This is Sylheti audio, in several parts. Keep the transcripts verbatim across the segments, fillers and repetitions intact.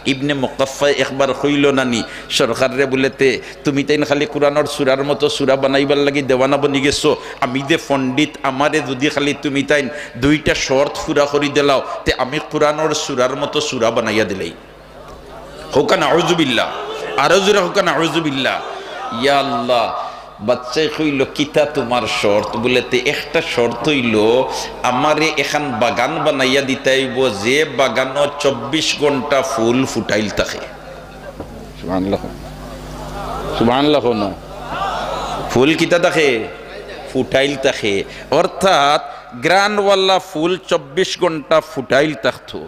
ইবনে মুকাফফায় একবার কইলো নানি সরকাররে, বুলে, "তে তুমি তাইন খালি কুরআনর সুরার মতো সুরা বানাইবার লাগি দেওয়ানা বনি গেছো, আমি যে পণ্ডিত, আমারে যুদি খালি তুমি তাইন দুইটা শর্ত পুরা করি দিলাও, তে আমি কুরআনর সুরার মতো সুরা বানাইয়া দিলাই।" কউক্কা নাউজুবিল্লাহ, আরো জোরে কউক্কা নাউজুবিল্লাহ। ইয়া আল্লাহ, বাদশায় কইলো, "কিতা তুমার শর্ত?" বুলে, "তে একটা শর্ত অইলো, আমারে এখান বাগান বানাইয়া দিতায় অইবো, যে বাগানো চব্বিশ ঘন্টা ফুল ফুটাইল থাকে।" সুবহানাল্লাহ। সুবহানাল্লাহ কও না। ফুল কিতা থাকে? ফুটাইল থাকে। অর্থাৎ ঘ্রাণওয়ালা ফুল চব্বিশ ঘন্টা ফুটাইল থাকতো।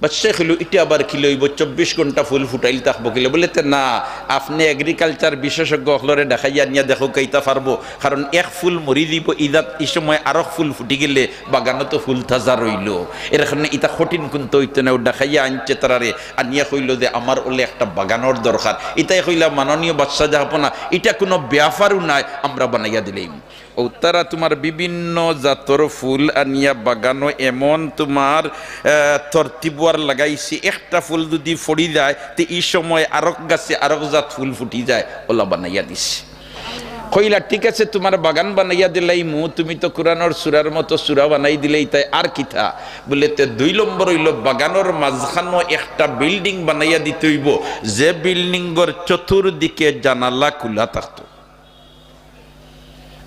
বাদশায় কইলো, "ইটা আবার কিলা অইবো, চব্বিশ ঘন্টা ফুল ফুটাইল থাকবো কিলা?" বুলে, "তে না, আপনে agriculture বিশেষজ্ঞ অকলরে ডাকাইয়া আনিয়া দেখউক্কা, ইতা পারবো, কারণ এক ফুল মরি যিবো, ইজাত ই সময় আরক ফুল ফুটি গেলে বাগানো তো ফুল তাজা রইলো, এর কারণে ইতা কঠিন কুন্তা অইতো নায়।" অউ ডাকাইয়া আনছে তারারে, আনিয়া কইলো যে, "আমার অলে একটা বাগানর দরকার।" ইতায় কইলা, "মাননীয় বাদশা জাহাপনা, ইটা কুনু ব্যাপারউ নায়, আমরা বানাইয়া দিলাইমু।" অউ তারা তুমার বিভিন্ন জাতর ফুল আনিয়া বাগানো এমন তুমার, আহ, তরতিবওয়ার লাগাইছে, একটা ফুল যুদি ফড়ি যায়, তে ই সময় আরক গাছে আরক জাত ফুল ফুটি যায়, অলা বানাইয়া দিছে। কইলা, "ঠিক আছে, তুমার বাগান বানাইয়া দিলাইমু, তুমি তো কুরআনর সুরার মতো সুরা বানাই দিলাইতায়, আর কিতা?" বুলে, "তে দুই নম্বর অইলো, বাগানর মাঝখানো একটা building বানাইয়া দিতে অইবো, যে buildingর চতুর্দিকে জানালা খুলা থাকতো।"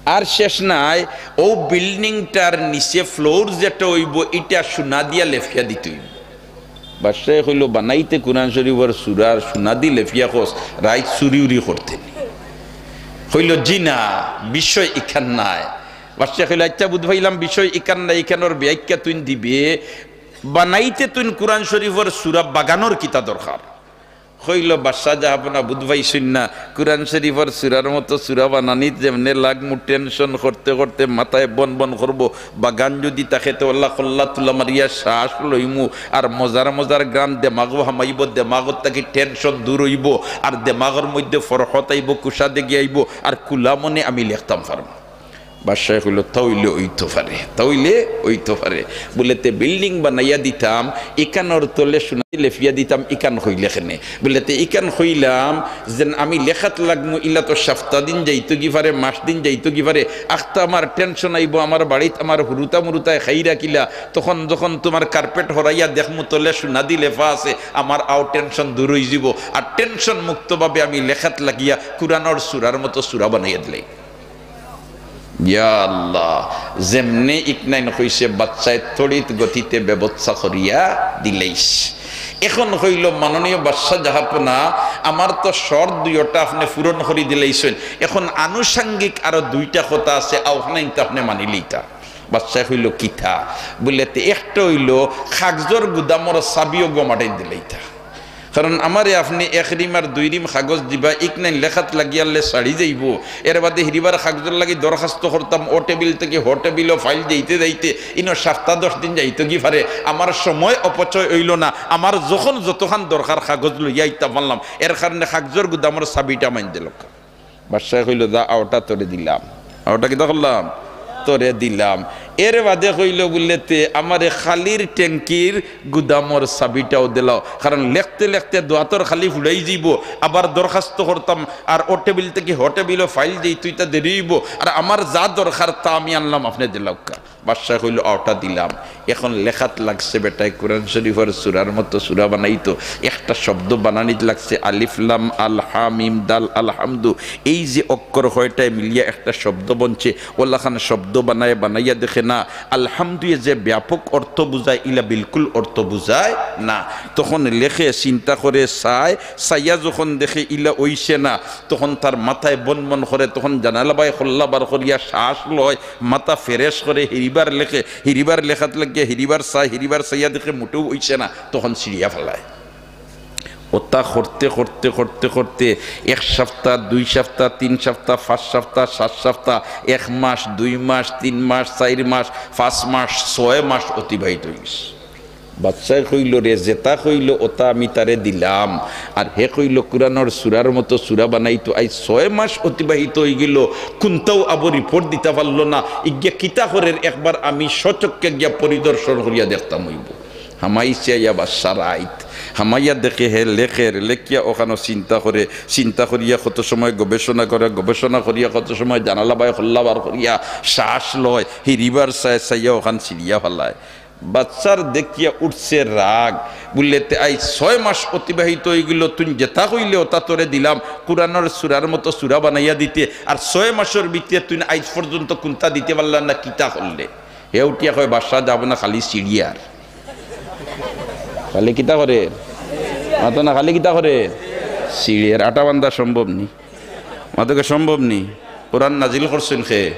আর শেষ নাই, অউ buildingটার নিচে floor যেটা অইবো, ইটা সোনা দিয়া লেপিয়া দিতে অইবো। বাদশায় কইলো, "বানাইতে কুরআন শরীফর সুরার সোনা দি লেপিয়া কস, রাইত চুরি উরি করতে নি?" কইলো, "জি না, বিষয় ইখান নায়।" বাদশায় কইলো, "আচ্ছা, বুঝ পাইলাম, বিষয় ইখান নায়, ইখানর ব্যাখ্যা তুইন দিবে, বানাইতে তুইন কুরআন শরীফর সুরা বাগানর কিতা দরকার?" কইলো, "বাদশা জাহাপনা, বুঝ পাইছইন না, কুরআন শরীফর সুরার মতো সুরা বানানিত যেমনে লাগমু, tension করতে করতে মাথায় বন বন করবো, বাগান যুদি থাকে তে অলা কল্লা তুলা মারিয়া শ্বাস লইমু, আর মজার মজার ঘ্রাণ দেমাগো হামাইবো, দেমাগর থাকি tension দূর অইবো, আর দেমাগর মধ্যে ফরহত আইবো, কুশাদেগি আইবো, আর খুলা মনে আমি লেখতাম পারমু।" বাদশায় কইলো, "তা অইলে অইতো পারে, তা অইলে অইতো পারে।" বুলে, "তে building বানাইয়া দিতাম, ইখানর তলে সোনা দি লেপিয়া দিতাম, ইখান কইলে কেনে?" বুলে, "তে ইখান কইলাম যেন আমি লেখাত লাগমু, ইলা তো সাপ্তা দিন যাইতোগি পারে, মাস দিন যাইতোগি পারে, আখতা আমার tension আইবো, আমার বাড়িত আমার হুরুতা মুরুতায় খাইরা কিলা, তখন যখন তুমার carpet হরাইয়া দেখমু তলে সোনা দি লেপা আছে, আমার আও tension দূর অইযিবো, আর tension মুক্তভাবে আমি লেখাত লাগিয়া কুরআনর সুরার মতো সুরা বানাইয়া দিলাই।" ইয়া আল্লাহ, যেমনে ইকনাইন কইছে, বাদশায় তড়িৎ গতিতে ব্যবস্থা করিয়া দিলাইছে। এখন কইলো, "মাননীয় বাদশা জাহাপনা, আমার তো শর্ত দুইওটা আপনে পূরণ করি দিলাইছইন, এখন আনুষঙ্গিক আরো দুইটা কথা আছে, অখান ইনতে আপনে মানিলিতা।" বাদশায় কইলো, "কিতা?" বুলে, "তে একটা অইলো, কাগজর গুদামর চাবিও গমাটাই দিলাইতা।" কারণ আমারে আপনে এক রিম আর দুই রিম কাগজ দিবা, ইকনাইন লেখাত লাগিয়ালে ছাড়ি যাইবো। এর বাদে হিরিবার কাগজর লাগি দরখাস্ত করতাম, অ টেবিল থাকি হ টেবিলো ফাইল যাইতে যাইতে ইনো সাপ্তা দশ দিন যাইতোগি পারে। আমার সময় অপচয় অইলো না, আমার যখন যতখান দরকার কাগজ লইয়া আইতা পারলাম, এর কারণে কাগজর গুদামর চাবিটা মাইন দিলাউক্কা। বাদশায় কইলো, "যা, অউটা তোরে দিলাম।" অউটা কিতা করলাম? তোরে দিলাম। এর বাদে কইলো বুলে, "তে আমারে খালির ট্যাঙ্কির গুদামর চাবিটাও দিলাও, কারণ লেখতে লেখতে দুয়াতর খালি ফুড়াই যাইবো, আবার দরখাস্ত করতাম, আর অ টেবিল থাকি হ টেবিলো ফাইল যাইতো, ইতা দেরি অইবো, আর আমার যা দরকার তা আমি আনলাম, আপনে দিলাউক্কা।" বাদশায় কইলো, "অউটা দিলাম।" এখন লেখাত লাগছে বেটায় কুরআন শরীফর সুরার মতো সুরা বানাইতো, একটা শব্দ বানানিত লাগছে, আলিফ লাম আল হা মিম দাল আল হামদু। এই যে অক্ষর কয়টায় মিলিয়া একটা শব্দ বনছে, অলাখান শব্দ বানায় বানাইয়া দেখে না, আলহামদুয়ে যে ব্যাপক অর্থ বুঝায়, ইলা বিলকুল অর্থ বুঝায় না। তখন লেখে, চিন্তা করে, চায়, চাইয়া যখন দেখে ইলা অইছে না, তখন তার মাথায় বন বন করে, তখন জানালা বায় কল্লা বার করিয়া শ্বাস লয়, মাথা fresh করে, হিরিবার লেখে, হিরিবার লেখাত লাগিয়া, হিরিবার চায়, হিরিবার চাইয়া দেখে মুটেও অইছে না, তখন ছিড়িয়া ফালায়। অতা করতে করতে করতে করতে এক সাপ্তা, দুই সাপ্তা, তিন সাপ্তা, পাঁচ সাপ্তা, সাত সাপ্তা, এক মাস, দুই মাস, তিন মাস, চাইর মাস, পাঁচ মাস, ছয় মাস অতিবাহিত অইগেছে। বাদশায় কইলো, "রে, যেতা কইলো অতা আমি তারে দিলাম।" আর হে কইলো কুরআনর সুরার মতো সুরা বানাইতো। আইজ ছয় মাস অতিবাহিত অইগেলো, কুন্তাউ আবো report দিতা পারলো না। ইগিয়া কিতা করের, একবার আমি স্বচক্ষে গিয়া পরিদর্শন করিয়া দেখতাম অইবো। হামাইছে আইয়া বাদশা রাইত। হামাইয়া দেখে হে লেখের, লেখিয়া অখানো চিন্তা করে, চিন্তা করিয়া কত সময় গবেষণা করে, গবেষণা করিয়া কত সময় জানালা বায় খল্লা বার করিয়া শ্বাস লয়, হি রিভার চায়, চাইয়া অখান ছিড়িয়া ফালায়। বাচ্চার দেখিয়া উঠছে রাগ, বুলে, "তে আইজ ছয় মাস অতিবাহিত অইগেলো, তুইন যেতা কইলে অতা তোরে দিলাম, কুরআনর সুরার মতো সুরা বানাইয়া দিতে, আর ছয় মাসর ভিতরে তুইন আইজ পর্যন্ত কুন্তা দিতে পারলা না, কিতা করলে?" হে উঠিয়া কয়, "বাদশা যাবো না, খালি ছিড়িয়ার।" খালি কিতা করের? মাতো না, খালি কিতা করের? ছিড়িয়ার। আটা বান্ধা সম্ভব নি? মাতোকে সম্ভব নি? কোরআন নাজিল করছইন কে?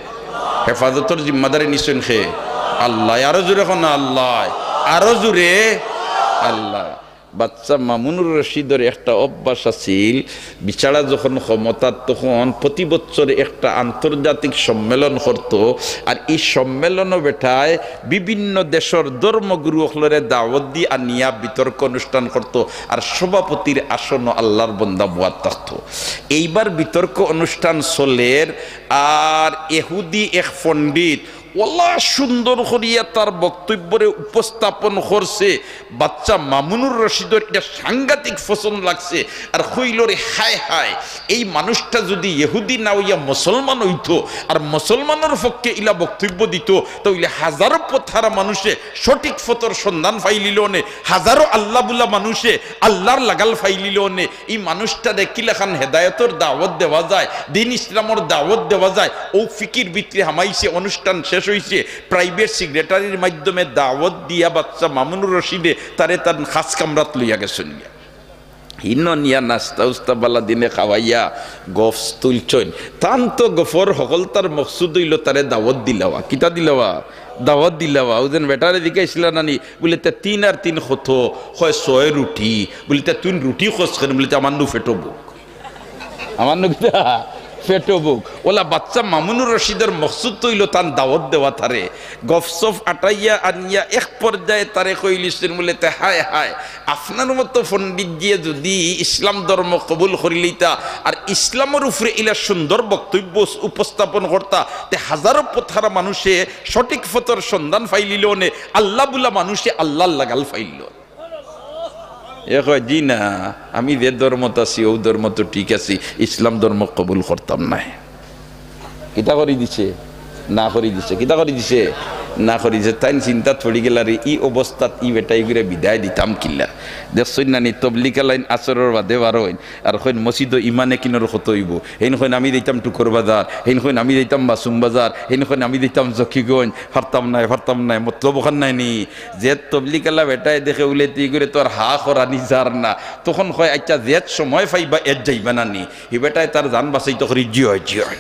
হেফাজতর জিম্মাদারি নিছইন কে? আল্লায়। আরো জোরে কও না, আল্লায়। আরো জোরে, আল্লায়। বাচ্চা মামুনুর রশিদর একটা অভ্যাস আছিল, বিচারা যখন ক্ষমতাত, তখন প্রতি বছর একটা আন্তর্জাতিক সম্মেলন করতো। আর ই সম্মেলনও বেটায় বিভিন্ন দেশর ধর্মগুরু অকলরে দাওয়াত দি আনিয়া বিতর্ক অনুষ্ঠান করতো। আর সভাপতির আসনও আল্লার বন্দা বওয়াত থাকতো। এইবার বিতর্ক অনুষ্ঠান চলের, আর এহুদি এক পণ্ডিত অলা সুন্দর করিয়া তার বক্তব্যরে উপস্থাপন করছে, বাচ্চা মামুনুর রশিদর ইটা সাংঘাতিক পছন্দ লাগছে। আর কইলো রে, "হায় হায়, এই মানুষটা যুদি ইহুদি না অইয়া মুসলমান অইতো, আর মুসলমানর পক্ষে ইলা বক্তব্য দিতো, তাইলে হাজারো পথহারা মানুষে সঠিক পথর সন্ধান পাইলিলো অনে, হাজারো আল্লা বুলা মানুষে আল্লার লাগাল পাইলিলো অনে।" ই মানুষটারে কিলাখান হেদায়তর দাওয়াত দেওয়া যায়, দিন ইসলামর দাওয়াত দেওয়া যায়। অউ ফিকির ভিতরে হামাইছে, অনুষ্ঠান শেষ অইছে, প্রাইভেট সেক্রেটারির মাধ্যমে দাওয়াত দিয়া বাচ্চা মামুনুর রশিদে তারে তান খাস কামরাত লইয়া গেছইন গিয়া। হিনো নিয়া নাস্তা উস্তা বালা দিনে খাওয়াইয়া গফ তুলছইন। তান তো গফর হকলতার মকসুদ অইলো তারে দাওয়াত দিলাওয়া। কিতা দিলাওয়া? দাওয়াত দিলাওয়া। অউ যেন বেটারে জিকাইছিলা নানি, বুলে, "তে তিন আর তিন কত?" কয়, "ছয় রুটি।" বুলে, "তে তুইন রুটি কছ কেনে?" বুলে, "তে আমার নু পেটো ভুক।" আমার নু কিতা? পেটো ভুক। অলা বাচ্চা মামুনুর রশিদর মকসুদ তো অইলো তান দাওয়াত দেওয়া তারে। গফসফ আটাইয়া আনিয়া এক পর্যায়ে তারে কইলিছইন বুলে, "তে হায় হায়, আপনার মতো পণ্ডিত দিয়া যুদি ইসলাম ধর্ম কবুল করিলিতা, আর ইসলামর উপরে ইলা সুন্দর বক্তব্য উপস্থাপন করতা, তে হাজারো পথহারা মানুষে সঠিক পথর সন্ধান পাইলিলো অনে, আল্লা বুলা মানুষে আল্লার লাগাল পাইলো।" এ কয়, "জি না, আমি যে ধর্মত আছি, অউ ধর্মত ঠিক আছি, ইসলাম ধর্ম কবুল করতাম নায়।" কিতা করি দিছে? না করি দিছে। কিতা করি দিছে? না করি দিছে। তাইন চিন্তাত পড়ি গেলা রে, ই অবস্থাত ই বেটাইগুরে বিদায় দিতাম কিলা? দেখছইন না নি, তবলিগা লাইন আসরর বাদে বারইন, আর কইন, "মসজিদো ইমানে কিনর কত অইবো?" হেইন কইন, "আমি যাইতাম টুকর বাজার", হেইন কইন, "আমি যাইতাম বাসুম বাজার", হেইন কইন, "আমি যাইতাম জকিগঞ্জ", পারতাম নায়, পারতাম নায়, মতলব অখান নায় নি। যে তবলিগালা বেটায় দেখে উলে তি করে তোর হা করানি যার না, তখন কয়, "আইচ্ছা, যেত সময় পাইবা, এত যাইবা না নি?" হি বেটায় তার জান বাঁচাইতো করি, "জি অয়, জি অয়।"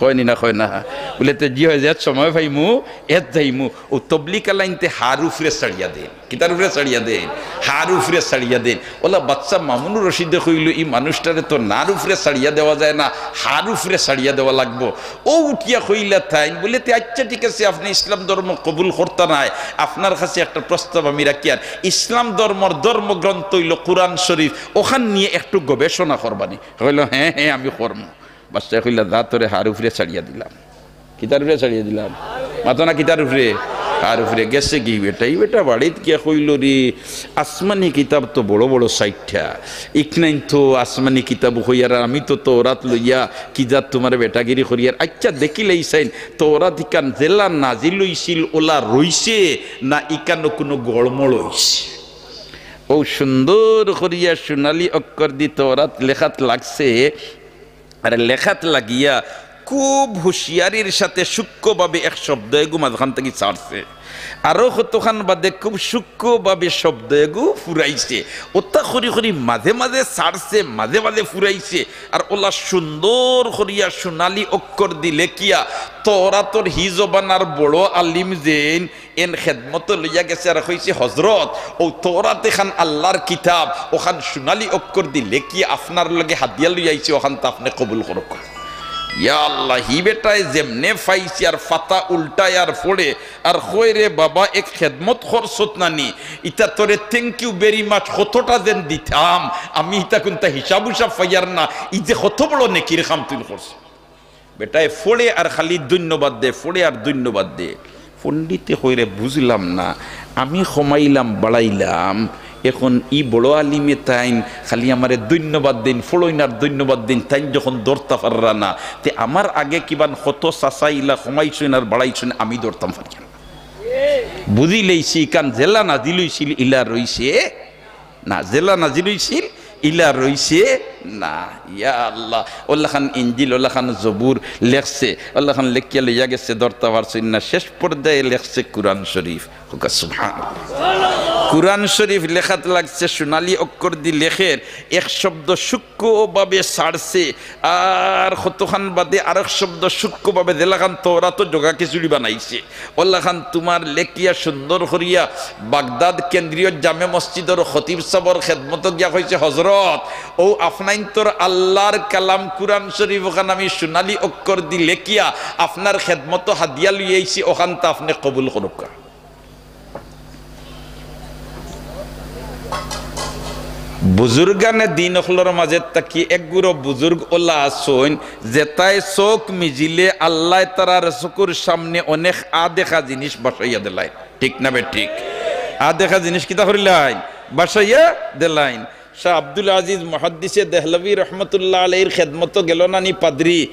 কয় নি না, কয় না? বুলে, "তে জি অয়, যেত সময় পাইমু, এত যাইমু।" অউ তবলিগালাইন্তে হার উপরে ছাড়িয়া দেইন। কিতার উপরে ছাড়িয়া দেইন? হার উপরে ছাড়িয়া দেইন। অলা বাচ্চা মামুনুর রশিদে কইলো, "ই মানুষটারে তো নার উপরে ছাড়িয়া দেওয়া যায় না, হার উপরে ছাড়িয়া দেওয়া লাগবো।" অউ উঠিয়া কইলা তাইন, বুলে, "তে আইচ্ছা, ঠিক আছে, আপনে ইসলাম ধর্ম কবুল করতা নায়, আপনার কাছে একটা প্রস্তাব আমি রাখিয়ার, ইসলাম ধর্মর ধর্মগ্রন্থ অইলো কোরআন শরীফ, অখান নিয়া একটু গবেষণা করবানি।" কইলো, "হ্যাঁ, হ্যাঁ, আমি করমু।" বাদশায় কইলা, "যা, তোরে হার উপরে ছাড়িয়া দিলাম।" কিতার উপরে ছাড়িয়া দিলাম? মাতো না, কিতার উপরে? হার উপরে। গেছে গি বেটা, ই বেটা বাড়িত গিয়া কইলো রে, "আসমানি কিতাব তো বড় বড় চাইরটা, ইকনাইন তো আসমানি কিতাব কইয়ার, আর আমি তো তওরাত লইয়া কি জাত তুমার বেটাগিরি করিয়ার। আইচ্ছা, দেখিলাই চাইন, তওরাত ইকান যেলা নাজিল অইছিল, অলা রইছে না ইকানো কুনু গড়মড় অইছে?" অউ সুন্দর করিয়া সোনালী অক্ষর দি তওরাত লেখাত লাগছে, আর লেখাত লাগিয়া খুব হুঁশিয়ারির সাথে সূক্ষ্মভাবে এক শব্দ এগু মাঝখান থাকি ছাড়ছে। আরো কতখান বাদে খুব সূক্ষ্মভাবে শব্দ এগু ফুরাইছে। অতা করি করি মাঝে মাঝে ছাড়ছে, মাঝে মাঝে ফুরাইছে। আর অলা সুন্দর করিয়া সোনালী অক্ষর দি লেখিয়া তওরাতর হি জমানার বড় আলিম যেইন এন খেদমতো লইয়া গেছে আর কইছে, "হজরত, অউ তওরাত এখান আল্লার কিতাব, অখান সোনালী অক্ষর দি লেখি আপনার লগে হাদিয়া লইয়া আইছি, অখান তো আপনে কবুল করউক্কা।" ইয়া আল্লাহ, হি বেটায় যেমনে পাইছে আর পাতা উল্টায় আর পড়ে, আর কয়, "রে বাবা, এক খেদমত করছত না নি, ইতা তোরে thank you very much, কতটা যেন দিতাম, আমি ইতা কুন্তা হিসাব উসাব পাইয়ার না, ই যে কত বড় নেকির কাম তুই করছত।" বেটায় পড়ে আর খালি ধন্যবাদ দে, পড়ে আর ধন্যবাদ দে। পণ্ডিতে কয়, "রে, বুঝলাম না, আমি কমাইলাম, বাড়াইলাম, এখন ই বড় আলিমে তাইন খালি আমারে ধন্যবাদ দেইন, ফড়ইন আর ধন্যবাদ দেইন, তাইন যখন ধরতা পাররা না, তে আমার আগে কিবান কত চাচা ইলা কমাইছইন আর বাড়াইছইন, আমি ধরতাম পারি না। বুঝিলাইছি, ইখান যেলা নাজিল অইছিল ইলা রইছে না, যেলা নাজিল অইছিল ইলা রইছে না। ইয়া আল্লাহ, অলাখান ইঞ্জিল, অলাখান জবুর লেখছে, অলাখান লেখিয়া লইয়া গেছে, ধরতা পারছইন না। শেষ পর্যায়ে লেখছে কুরআন শরীফ। কউক্কা সুবহানাল্লাহ। কুরআন শরীফ লেখাত লাগছে, সোনালী অক্ষর দি লেখের, এক শব্দ সূক্ষ্মভাবে ছাড়ছে, আর কতখান বাদে আরক শব্দ সূক্ষ্মভাবে যেলাখান তওরাতো জগা খিচুড়ি বানাইছে, অলাখান তুমার লেখিয়া সুন্দর করিয়া বাগদাদ কেন্দ্রীয় জামে মসজিদর খতিব সাবর খেদমতো গিয়া কইছে, "হজরত, অউ আফনাইন্তর আল্লার কালাম কুরআন শরীফ অখান আমি সোনালী অক্ষর দি লেখিয়া আফনার খেদমতো হাদিয়া লইয়া আইছি, অখানতা আফনে কবুল করউক্কা।" বুজুর্গানে দিন অকলর মাজে থাকি এক গুরু বুজুর্গ অলা আছইন, যেতায় চউখ মিজিলে আল্লায় তারার চকুর সামনে অনেক আদেখা জিনিস বাসাইয়া দিলাইন। ঠিক না বেঠিক? আদেখা জিনিস কিতা করিলাইন? বাসাইয়া দিলাইন। শাহ আব্দুল আজিজ মুহাদ্দিসে দেহলভী রহমতুল্লাহ আলাইহির খেদমতো গেল নানি পাদ্রি,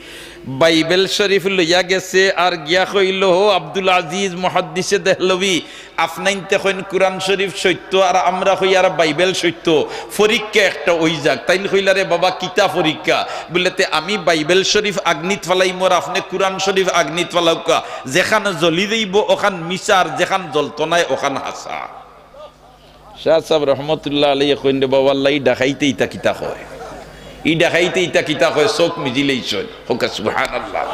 বাইবেল শরীফ লইয়া গেছে আর গিয়া কইল, "হো আব্দুল আজিজ মুহাদ্দিসে দেহলভী, আফনাইন্তে কইন কুরআন শরীফ সত্য আর আমরা কইয়ার বাইবেল সত্য, পরীক্ষা একটা অইযাক।" তাইন কইলা, "রে বাবা, কিতা পরীক্ষা?" বুলে, "তে আমি বাইবেল শরীফ আগ্নিত ফালাইমু আর আফনে কুরআন শরীফ আগ্নিত ফালাউক্কা, যেখান জ্বলি যাইবো অখান মিছা আর যেখান জ্বলতো নায় অখান হাছা।" শাহ সাব রহমতুল্লাহ আলাইহি কইন, "রে বাবা, আল্লাহ, ই ডাকাইতে ইতা কিতা কয়? ই ডাকাইতে ইতা কিতা কয়? চউখ মিজিলাইছইন।" কউক্কা সুবহানাল্লাহ।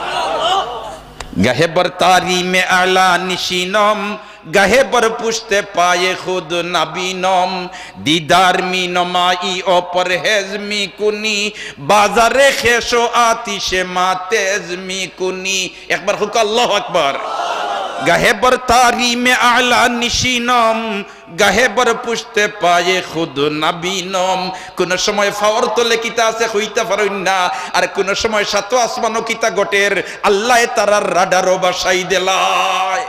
گاہے بر تاری میں اعلیٰ نشینم، گاہے بر پشت پای خود نبینم۔ دیدار می‌نمایی و پرهیز می‌کنی، بازار خویش و آتش ما تیز می‌کنی۔ একবার কউক্কা আল্লাহু আকবার। گاہے بر تاری میں اعلیٰ نشینم، گاہے بر پشت پای خود نبینم۔ কুনু সময় পাওর তলে কিতা আছে কইতা পারইন না, আর কুনু সময় সাত আসমানো কিতা ঘটের আল্লায় তারার রাডারো বাসাই দিলায়।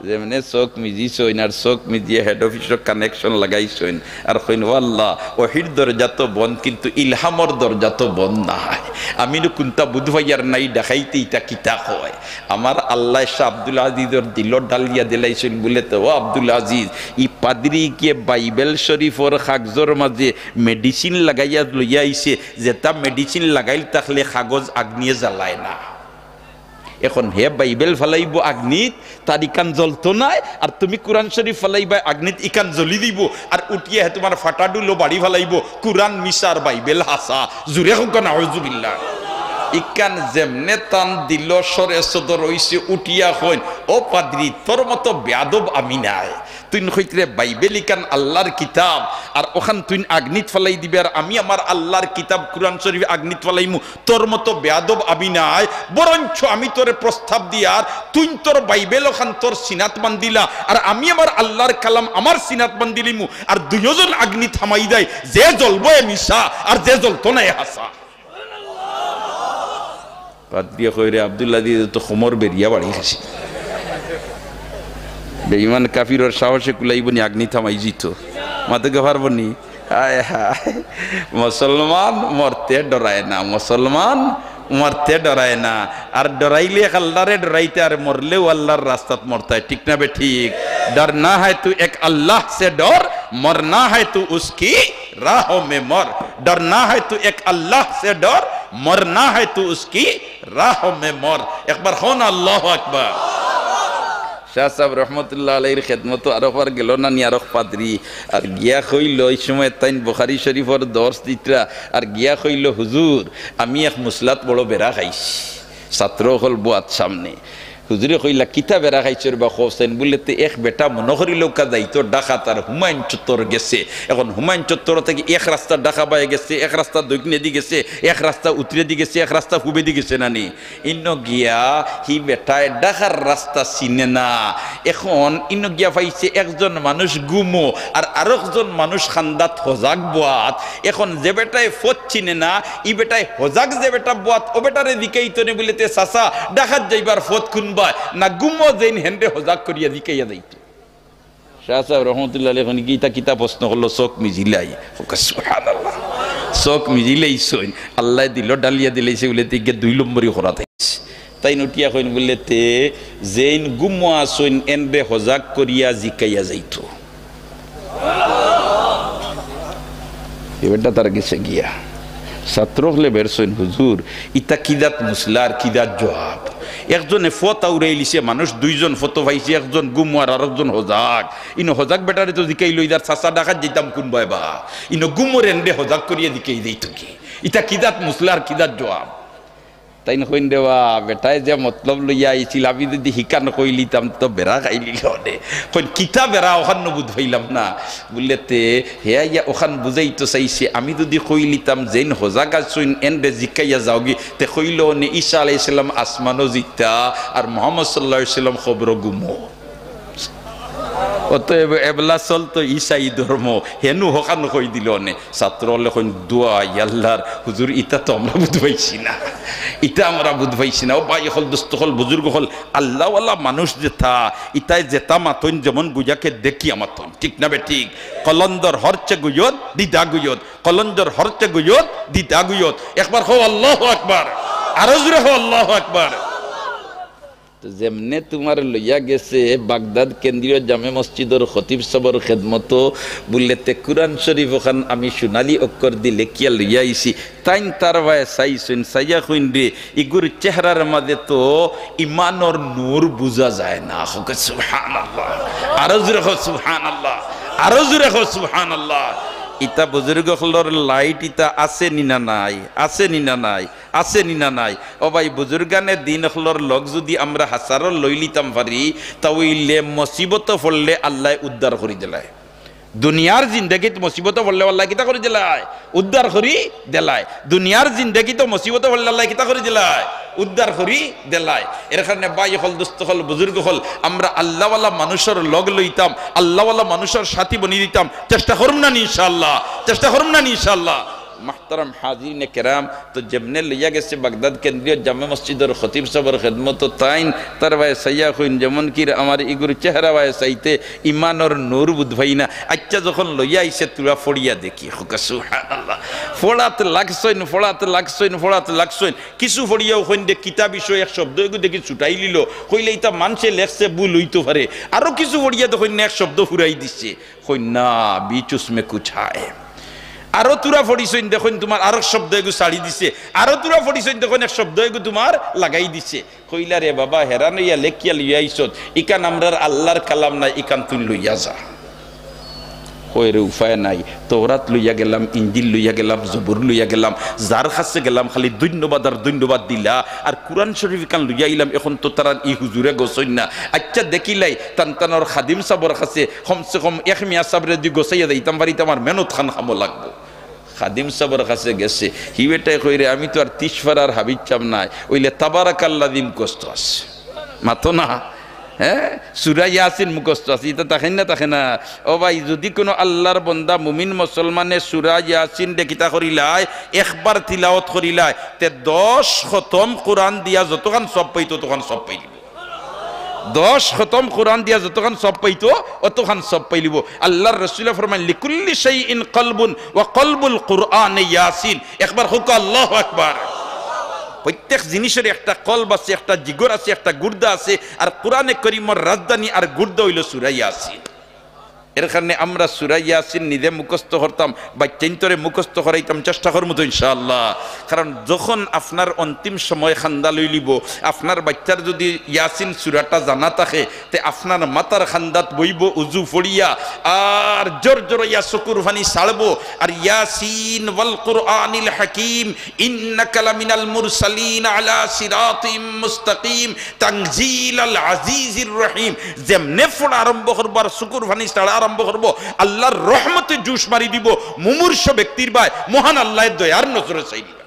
যেমনে চউখ মিজিছইন আর চউখ মিজিয়া হেড অফিসো কানেকশন লাগাইছইন আর কইন, "ও আল্লাহ, ওহির দরজা তো বন্ধ, কিন্তু ইলহামর দরজা তো বন্ধ নায়। আমি নু কুন্তা বুঝ পাইয়ার না, ই ডাকাইতে ইতা কিতা কয়?" আমার আল্লায় শাহ আব্দুল আজিজর দিলো ডালিয়া দিলাইছইন বুলে তো, ও আব্দুল আজিজ, ই পাদ্রি গিয়া বাইবেল শরীফর কাগজর মাজে মেডিসিন লাগাইয়া লইয়া আইছে, যেতা মেডিসিন লাগাইল থাকলে কাগজ আগ্নিয়ে জ্বালায় না। এখন হে বাইবেল ফালাইবো আগ্নিত, তার ইখান জ্বলতো নায়, আর তুমি কুরআন শরীফ ফালাইবায় আগ্নিত, ইখান জ্বলি দিবো, আর উঠিয়া হে তুমার ফাটা ডুলো বাড়ি ফালাইবো, কুরআন মিছা আর বাইবেল হাছা। জুরে কউক্কা নাউজুবিল্লাহ। ইখান যেমনে তান দিলো সরে সদর অইছে, উঠিয়া কইন, "ও পাদ্রি, তোর মতো বেয়াদব আমি নায়।" তুইন কইতরে বাইবেল ইখান আল্লার কিতাব, আর অখান তুইন আগ্নিত ফালাই দিবে, আর আমি আমার আল্লার কিতাব কুরআন শরীফ আগ্নিত ফালাইমু, তোর মতো বেয়াদব আমি নায়, বরঞ্চ আমি তোরে প্রস্তাব দিয়ার, তুইন তোর বাইবেল অখান তোর সিনাত বান্ধিলা, আর আমি আমার আল্লার কালাম আমার সিনাত বান্ধিলিমু, আর দুইওজন আগ্নিত হামাই যাই, যে জ্বলবো এ মিছা, আর যে জ্বলতো না এ হাছা। বাদ দিয়া কইরে, "আব্দুল আজিজ তো কমর বেরিয়া বাড়ি গেছে।" বেঈমান কাফিরর সাহসে কুলাইবো নি, আগ্নিত হামাই যিতো। মাতে গা পারবো নি? হায় হায়। মুসলমান মরতে ডরায় না, মুসলমান মরতে ডরায় না। আর ডরাইলে এক আল্লারে ডরাইতে, আর মরলেও আল্লার রাস্তাত মরতায়, ঠিক না বেঠিক? ڈرنا ہے تو ایک اللہ سے ڈر، مرنا ہے تو اس کی راہوں میں مر۔ ڈرنا ہے تو ایک اللہ سے ڈر، مرنا ہے تو اس کی راہوں میں مر۔ একবার কউক্কা আল্লাহু আকবার। শাহ সাব রহমতুল্লাহ আলাইহির খেদমতো আরক বার গেল না নি আরক পাদ্রি, আর গিয়া কইল, ই সময় তাইন বুখারী শরীফর দর্শ দিতরা, আর গিয়া কইল, "হুজুর, আমি এক মুসলাত বড় বেড়া খাইছি।" ছাত্র অকল বওয়াত সামনে। হুজুরে কইলা, "কিতা বেড়া খাইছো রে বা কওছাইন?" বুলে, "তে এক বেটা মনো করিলউক্কা যাইতো ঢাকাত আর হুমায়ুন চত্বর গেছে। এখন হুমায়ুন চত্বর থাকি এক রাস্তা ঢাকা বায় গেছে, এক রাস্তা দক্ষিণেদি গেছে, এক রাস্তা উত্তরেদি গেছে, এক রাস্তা পূবেদি গেছে না নি?" ইনো গিয়া হি বেটায় ঢাকার রাস্তা চিনে না। এখন ইনো গিয়া পাইছে একজন মানুষ ঘুমো আর আরকজন মানুষ কান্দাত হজাগ বওয়াত। এখন যে বেটায় পথ চিনে না, ই বেটায় হজাগ যে বেটা বওয়াত, অউ বেটারে জিকাইতো নি বুলে, "তে চাচা, ঢাকাত যাইবার পথ কুনবায়?" না ঘুমো যেইন হেনরে হজাগ করিয়া জিকাইয়া যাইতো। শাহ সাহেব রহমতুল্লাহ আলাইহি কইন, "কিতা, কিতা প্রশ্ন করলো, চোখ মিজিলাই?" কউক্কা সুবহানাল্লাহ। চোখ মিজিলাইছইন, আল্লায় দিলো ঢালিয়া দিলাইছে বুলে, তে ইগিয়ে দুই নম্বরি করা থাকছে। তাইন উঠিয়া কইন বুলে, "তে যেইন গুমো আছইন, এনরে হজাগ করিয়া জিকাইয়া যাইতো।" এবারটা তার গেছে গিয়া ছাত্র অকলে বেরছইন, "হুজুর, ইতা কি জাত মুসলা আর কি জাত জবাব? একজনে ফত আউরাইলিছে, মানুষ দুইজন ফত পাইছে, একজন গুমো আর আরকজন হজাগ। ইনো হজাগ বেটারে তো জিকাইলো, ইদার চাচা ডাকাত যাইতাম কুনবায় বা? ইনো গুমোরে এনরে হজাগ করিয়া জিকাই যাইতো কি? ইতা কি জাত মুসলা আর কি জাত জবাব?" তাইন কইন, "রে বা, বেটায় যে মতলব লইয়া আইছিল, আমি যুদি হিখান কইলিতাম তো বেড়া খাইলিলো অনে।" কইন, "কিতা বেড়া, অখান নু বুঝ পাইলাম না।" বুলে, "তে হে আইয়া অখান বুঝাইতো চাইছে, আমি যুদি কইলিতাম যেইন হজাগ আছইন এনরে জিকাইয়া যাওগি, তে কইলো অনে ঈসা আলাইহিস সালাম আসমানো যিতা আর মুহাম্মদ সাল্লাল্লাহু আলাইহি ওয়াসাল্লাম কবরো গুমো।" অতএব এবলা চলতো ইসাই ধর্ম, হেনু হখান কই দিলো অনে। ছাত্র অকলে কইন, "দোয়াই আল্লার, হুজুর, ইতা তো আমরা বুঝ পাইছি না, ইতা আমরা বুঝ পাইছি না।" ও ভাই অকল, দোস্ত অকল, বুজুর্গ অকল, আল্লাওয়ালা মানুষ যেতা, ইতায় যেতা মাতইন যেমন গুজাকে দেখিয়া মাতইন, ঠিক না বেঠিক? কলন্দর হরচে গুয়ত, দিদা গুয়ত, কলন্দর হরচে গুয়ত, দিদা গুয়ত। একবার কও আল্লাহু আকবার, আরো জোরে কও আল্লাহু আকবার। তো যেমনে তুমার লইয়া গেছে বাগদাদ কেন্দ্রীয় জামে মসজিদর খতিব সাবর খেদমতো, বুলে, "তে কুরআন শরীফ অখান আমি সোনালী অক্ষর দি লেখিয়া লইয়া আইছি।" তাইন তার বায় চাইছইন, চাইয়া কইন, "রে, ইগুর চেহারার মাঝে তো ইমানর নূর বুঝা যায় না।" কউক্কা সুবহানাল্লাহ, আরো জোরে কও সুবহানাল্লাহ, আরো জোরে কও সুবহানাল্লাহ। ইতা বুজুর্গ অকলর লাইট ইতা আছে নি না নাই? আছে নি না নাই? আছে নি না নাই? ও ভাই, বুজুর্গানে দিন অকলর লগ যুদি আমরা হাজারো লইলিতাম পারি, তা অইলে মুসিবতো পড়লে আল্লায় উদ্ধার করি দিলায়। দুনিয়ার জিন্দেগিত মুসিবতো পড়লে আল্লায় কিতা করি দিলায়? উদ্ধার করি দিলায়। দুনিয়ার জিন্দেগিত মুসিবতো পড়লে আল্লায় কিতা করি দিলায়? উদ্ধার করি দিলায়। এর কারণে ভাই অকল, দোস্ত অকল, বুজুর্গ অকল, আমরা আল্লাওয়ালা মানুষর লগ লইতাম, আল্লাওয়ালা মানুষর সাথী বনি দিতাম। চেষ্টা করমু না নি ইনশাআল্লাহ? চেষ্টা করমু না নি ইনশাআল্লাহ? মাহতারাম হাজিরিনে কেরাম, তো যেমনে লইয়া গেছে বাগদাদ কেন্দ্রীয় জামে মসজিদর খতিব সাবর খেদমতো, তাইন তার বায় চাইয়া কইন, যেমন কি আমার ইগুর চেহারা বায় চাইতে ইমানর নূর বুঝ পাই না। আইচ্ছা, যখন লইয়া আইছে, থুড়া ফড়িয়া দেখি। কউক্কা সুবহানাল্লাহ। ফড়াত লাগছইন, ফড়াত লাগছইন, ফড়াত লাগছইন। কিছু ফড়িয়াও কইন দে, কিতা বিষয়, এক শব্দ এগু দেখি ছুটাইলিলো, কইলে, "ইতা মানষে লেখছে, ভুল অইতো পারে।" আরো কিছু ফড়িয়া দেখইন না, এক শব্দ ফুরাই দিছে। কইন না, "বিচ উসমে কুছ হায়।" আরো থুড়া ফড়িছইন দেখইন তুমার আরক শব্দ এগু ছাড়ি দিছে, আরো থুড়া ফড়িছইন দেখইন এক শব্দ এগু তুমার লাগাই দিছে। কইলা, "রে বাবা, হেরান অইয়া লেখিয়া লইয়া আইছত, ইখান আমরার আল্লার কালাম নায়, ইখান তুই লইয়া যা।" কয়, "রে, উপায় নাই, তওরাত লইয়া গেলাম, ইঞ্জিল লইয়া গেলাম, জবুর লইয়া গেলাম, যার কাছে গেলাম খালি ধন্যবাদ আর ধন্যবাদ দিলা, আর কুরআন শরীফ ইখান লইয়া আইলাম, এখন তো তারা ই হুজুরে গছইন না। আইচ্ছা, দেখিলাই, তান তানর খাদিম সাবর কাছে কমসে কম এক মিয়া সাবরে যুদি গছাইয়া যাইতাম পারি, তে আমার মেহনত খান কামো লাগবো।" খাদিম সাবর কাছে গেছে, হি বেটায় কয়, "রে, আমি তো আর তিশ পারার হাফিজ সাব নায়, অইলে তাবারাকাল্লাযী মুখস্থ আছে।" মাতো না, হে? সূরা ইয়াসিন মুখস্থ আছে, ইতা থাকে না, থাকে না? ও ভাই, যুদি কুনু আল্লার বন্দা মুমিন মুসলমানে সূরা ইয়াসিন দে কিতা করিলায়, একবার তিলাওয়াত করিলায়, তে দশ খতম কুরআন দিয়া যতখান সওয়াব পাইতো, ততখান সওয়াব পাইলিবো। দশ খতম কুরআন দিয়া যতখান সওয়াব পাইতো, অতখান সওয়াব পাইলিবো। আল্লার রসুলে ফরমাইন, "লিকুল্লি শাইইন কলবুন ওয়া কলবুল কুরআনে ইয়াসিন।" একবার কউক্কা আল্লাহু আকবার। প্রত্যেক জিনিসর একটা কলব আছে, একটা জিগর আছে, একটা গুর্দা আছে, আর কুরআনে করিমর রাজধানী আর গুর্দা অইলো সূরা ইয়াসিন। এর কারণে আমরা সূরা ইয়াসিন নিজে মুখস্থ করতাম, বাইচ্চাইন্তরে মুখস্থ করাইতাম, চেষ্টা করমু তো ইনশাআল্লাহ। কারণ যখন আপনার অন্তিম সময় কান্দা লইলিবো, আপনার বাইচ্চার যুদি ইয়াসিন সূরাটা জানা থাকে, তে আপনার মাথার কান্দাত বইবো উজু পড়িয়া, আর জোর জোরাইয়া চকুর পানি ছাড়বো, আর ইয়াসিন ওয়াল কুরআনিল হাকিম, ইন্নাকা লামিনাল মুরসালিন আলা সিরাতিম মুস্তাকিম, তানজিলাল আজিজির রহিম। যেমনে পড়া আরম্ভ করবো আর চকুর পানি ছাড়া আরম্ভ করবো, আল্লার রহমতে জুশ মারি দিবো, মুমূর্ষ ব্যক্তির বায় মহান আল্লায় দয়ার নজরে চাই দিবা।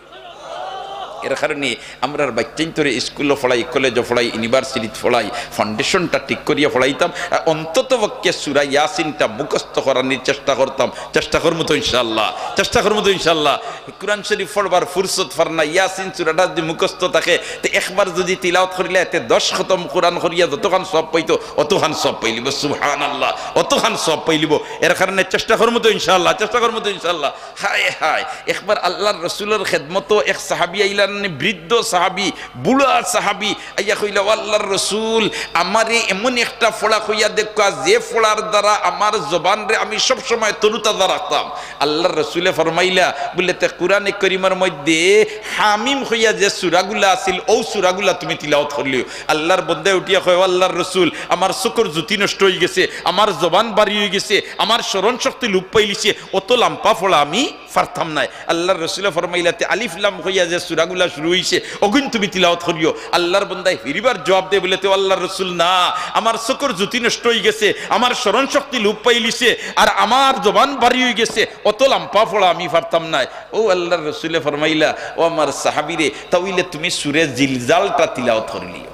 এর কারণে আমরার বাচ্চাইন্তরে স্কুলো পড়াই, কলেজো পড়াই, ইউনিভার্সিটিত পড়াই, ফাউন্ডেশনটা ঠিক করিয়া পড়াইতাম। আর অন্তত পক্ষে সূরা ইয়াসিনটা মুখস্থ করানির চেষ্টা করতাম। চেষ্টা করমু তো ইনশাআল্লাহ, চেষ্টা করমু তো ইনশাআল্লাহ। কোরআন শরীফ পড়বার ফুরসত পার না, ইয়াসিন সূরাটা যদি মুখস্থ থাকে, তে একবার যদি তিলাওয়াত করিলা, এতে দশ খতম কোরআন করিয়া যতখান সওয়াব পাইতো, অতখান সওয়াব পাইলিবো। সুবহানাল্লাহ, অতখান সওয়াব পাইলিবো। এর কারণে চেষ্টা করমু তো ইনশাআল্লাহ, চেষ্টা করমু তো ইনশাআল্লাহ। হায় হায়, একবার আল্লাহর রসুলর খেদমতো এক সাহাবী আইলা নি, বৃদ্ধ সাহাবী, বুড়া সাহাবী, আইয়া কইলা, "ও আল্লাহর রসুল, আমারে এমন একটা পড়া কইয়া দেউক্কা, যে পড়ার দ্বারা আমার জবানরে আমি সবসময় তরুতাজা রাখতাম।" আল্লাহর রসুলে ফরমাইলা, বুলে, "তে কোরআনে করিমর মধ্যে হামিম কইয়া যে সূরাগুলা আছিল, অউ সূরাগুলা তুমি তিলাওয়াত করিলিও।" আল্লাহর বন্দায় উঠিয়া কয়, "ও আল্লাহর রসুল, আমার চকুর জ্যোতি নষ্ট অইগেছে, আমার জবান ভারি অইগেছে, আমার স্মরণ শক্তি লোপ পাইলিছে, অত লাম্বা পড়া আমি পারতাম নায়।" আল্লাহর রসুলে ফরমাইলা, "তে আলিফ লাম কইয়া যে সূরাগুলা শুরু অইছে, অগুইন তুমি তিলাওয়াত করিও।" আল্লাহর বন্দায় ফিরিবার জবাব দেয়, বুলে, "তে ও আল্লাহর রসুল, না, আমার চকুর জ্যোতি নষ্ট অইগেছে, আমার স্মরণ শক্তি লোপ পাইলিছে, আর আমার জবান ভারি অইগেছে, অত লাম্বা পড়া আমি পারতাম নায়।" অউ আল্লাহর রসুলে ফরমাইলা, "ও আমার সাহাবীরে, তা অইলে তুমি সূরা জিলজালটা তিলাওয়াত করিলিও।"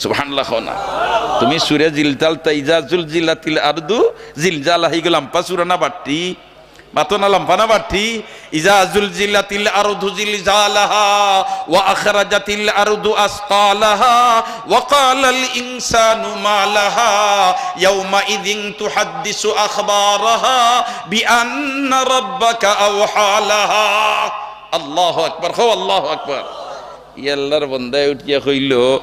সুবহানাল্লাহ কও না। তুমি সূরা জিলজালটা, ইজা জুলজিলাতিল আরদু জিলজালাহা, ইগু লাম্বা সূরা না বাট্টি? মাতো না, লাম্বা না বাট্টি? ইজা জুলজিলাতিল আরদু জিলজালাহা ওয়া আখরাজাতিল আরদু আসকালাহা ওয়া ক্বালাল ইনসানু মা লাহা ইয়াউমাইযিন তুহাদ্দিসু আখবারাহা বিআন্না রাব্বাকা আওহা লাহা। আল্লাহু আকবার, কও আল্লাহু আকবার। ই আল্লাহর বন্দায় উঠিয়া কইলো,